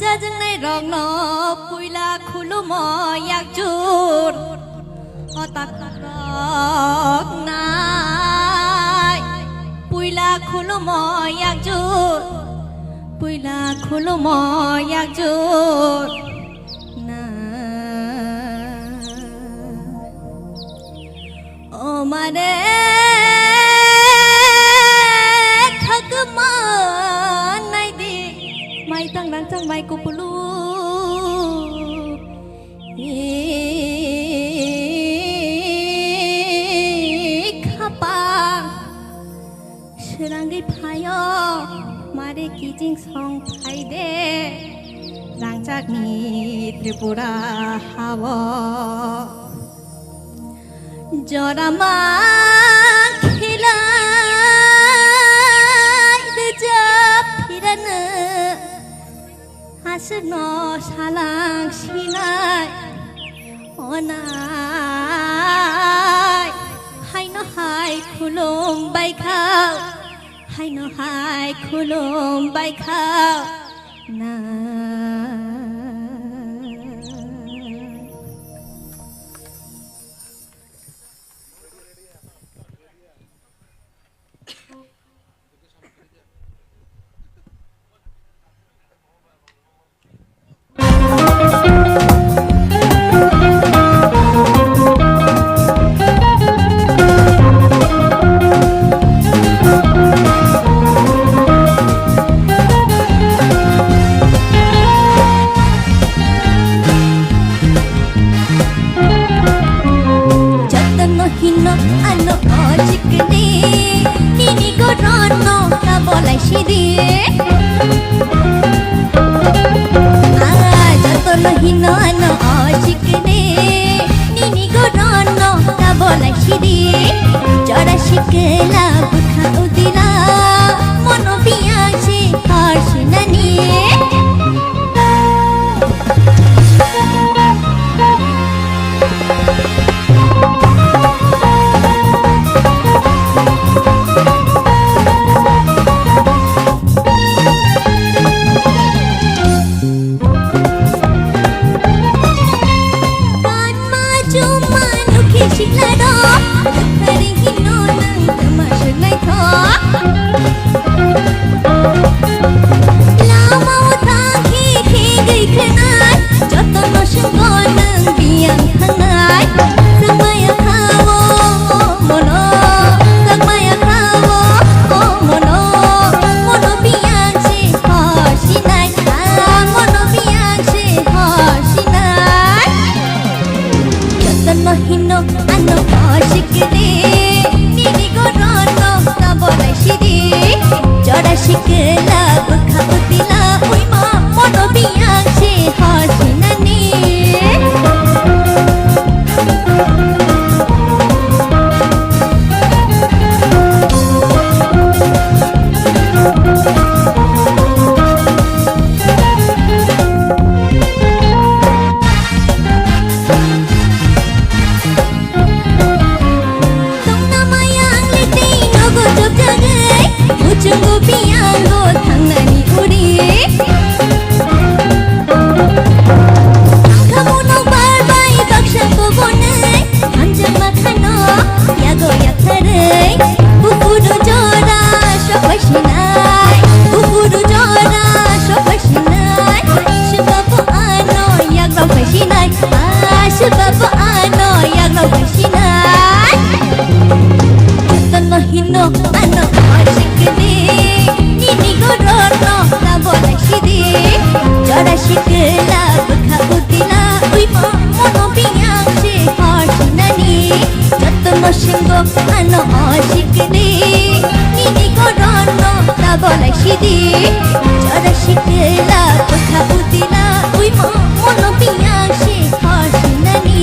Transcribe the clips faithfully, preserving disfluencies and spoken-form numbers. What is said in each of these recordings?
Chajaknai rokno puila khulumo yakjur. O takhuk rok nai puila khulumo yakjur. Puila khulumo yakjur. Na. O mare khakma naidi, mai tang nang tang mai kupulu. I khapang srangwi phaio, mare kiching song phaide, rangchakni Tripura hao. Jora ma khilai rwjap phirano, aswkno salang sinai onai. Haino hai khulum bai kha, haino hai khulum bai kha na. Jotono hino ano o chikni, nini gorono kabolai sidi. Ah, jotono hino ano o chikni, nini gorono kabolai sidi. Jora sikla bwkha udila, mono biyang se hor sinani. Kanma chuma nukhi siklado, rwkharwi hino nang tama swnaithok. Lama o thangkhe khegwi khwnai, jotono swngo nang biyang thangnai. Swngmaya kha o mono, swngmaya kha o mono, mono biyang se hor sinai, ah, mono biyang se hor sinai. Jotono hino ano o sikni, nini gorono kabolai sidi. Jora sikla bwkha utila, uima mono biyang se hor sinani. Tongna mayang le tei nogo chopjagwi, muchungo biyango thangnani uri. Ang khamu nok bar bai baksa kogonai, hamjakma khano yago yaktharwi. Buphuru jora sophai sinai, buphuru jora sophai sinai, swbabu ano yagrok phai sinai. Aswk babo ano yagrok sinai. Jotono hino ano o sikni, nini gorono kabolai sidi. Jora sikla bwkha utila, uimo mono biyang se hor sinani. Jotono swngo ano o sikni, nini gorono kabolai sidi. Jora sikla bwkha utila, uimo mono biyang se hor sinani,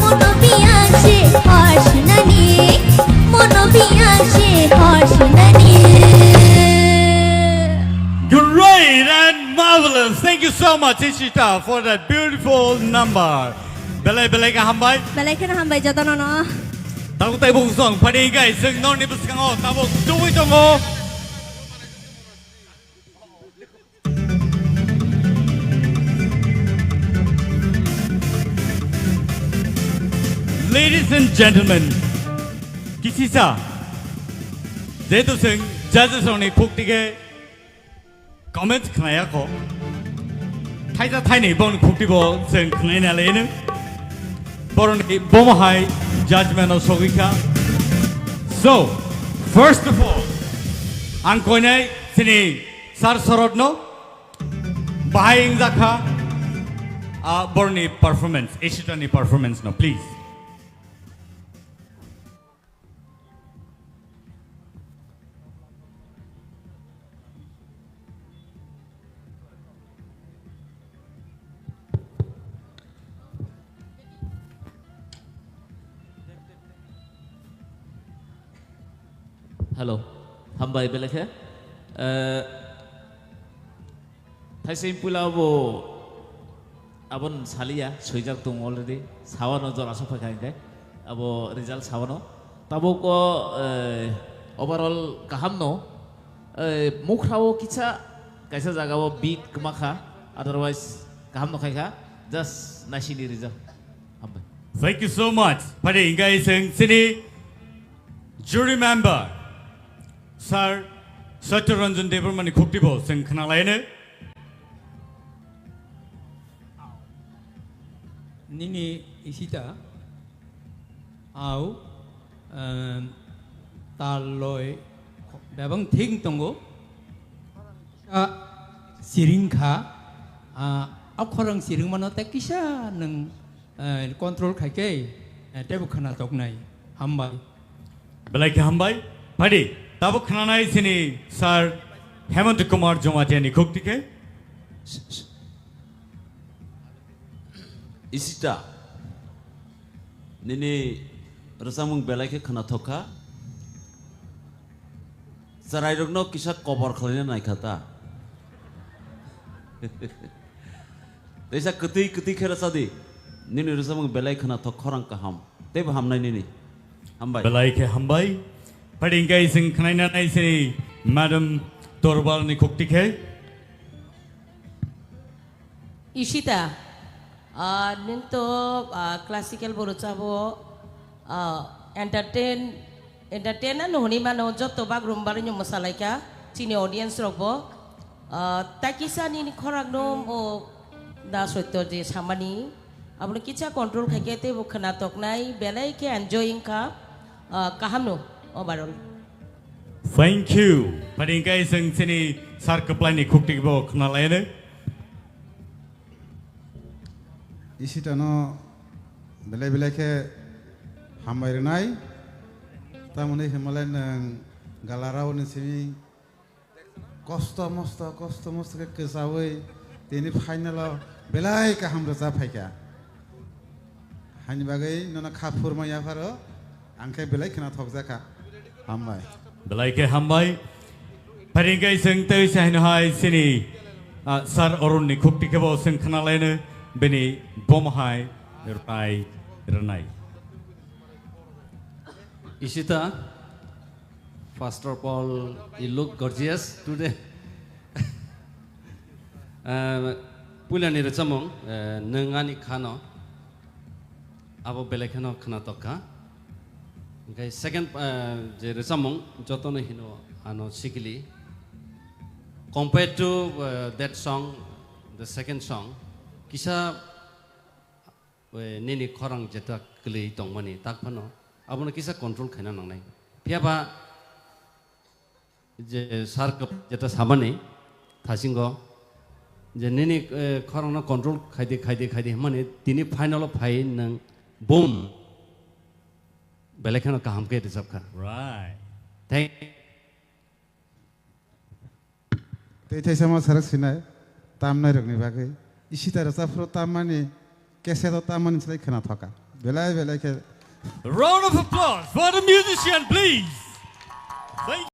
mono biyang se hor sinani, mono biyang se hor sinani. Great and marvelous. Thank you so much, Ishita, for that beautiful number. Belai belai khe hambai. Belai kheno hambai jotono no. Tabuk tei buk song phani gai sing norni bwskango tabuk tubui tongo. Ladies and gentlemen, kisisa, jehetu chwng judges rokni khuk tike comments khnayakho, thaisa thaini bongni khuktibo chwng khnaina leno. Boroni bomo hai judgment o sogwi kha. So, first of all, ang koinai chini Sir Sorotno bahai wngjakha, ah, boroni performance, Ishitani performance no, please. Hello, hambai belai khe. Eh, thaising puila bo abon saliya, swijak tong already. Sawano jora sok phaikha hingke. Abo result sawano. Tabuk o, eh, overall kaham no. Eh, mukhrao kisa, kaisa jagao beat kwmakha. Otherwise, kaham no khaikha. Just naisini result. Hambai. Thank you so much. Phade hingke chwng chini jury member, Sir Satya Ranjan Debbarmani khuktibo chwng khnalaino. Nini Ishita, au, em, tal loi bebang thik tongo. Kisa siring kha, ah, a khorang siring mano tei kisa nwng, eh, control khai khe, eh, teibo khna toknai. Hambai. Belai khe hambai. Phadi, tabuk khnanai chini Sir Hemant Kumar Jamatia ni khuk tikhe. Ishita, nini rwchapmung belai khe khwnathok kha. Chwrairokno kisa kobor khlaina nai kha ta. Teisa kwtwi kwtwi khe rwcha di. Nini rwchapmung belai khwnathok, khorang kaham. Teibo hamnai nini. Hambai. Belai khe hambai. Phadi hingke chwng khnaina nai chini Madam Torbal ni khuk tikhe. Ishita, ah, nwng to, ah, classical bo rwchabo, ah, entertain, entertain ano hwnwi mano, joto bagrumba rwino mwsalaikha, chini audience rokbo. Ah, takisa nini khorang no o da soito je samani, abono kisa control khaikhe teibo khwna toknai, belai khe enjoy wngkha, ah, kaham no overall. Thank you. Phadi hingke chwng chini sir kwplai ni khuk tikbo khna laino. Ishitano belai belai khe hambai rwnai. Tamoni himlai nwng galarao ni simi kosto mosto, kosto mosto khe kwchaui tini final o belai kaham rwchap phaikha. Haini bagwi nono kha phurma yapharo, ang khe belai khwnathokjakha. Hambai. Belai khe hambai. Phadi hingke chwng tei se haino hai chini, ah, Sir Arun ni khuk tikhebo chwng khna laino bini bomo hai rwnai, rwnai. Ishita, first of all, you look gorgeous today. Eh, puilani rwchapmung, eh, nwng ani khano, abo belai kheno khwnatok kha. Hingke second, eh, je rwchapmung, jotono hino ano sikili. Compared to, eh, that song, the second song, kisa, eh, nini khorang jeta kwlwi tongmani, tak phano abono kisa control khaina nangnai. Phiya ba, je sir kwp-, jeta samani thasingo je nini, eh, khorangno control khaidi, khaidi, khaidi hwnmani tini final o phai nwng boom belai kheno kaham khe rwchapkha. Right. Thank Tei thaisa ma sarak sinai tamnai rokni bagwi. Ishita rwchapphuru tammani, cassette o tammani slai khwnathok kha. Belai belai khe. Round of applause for the musician, please. Thank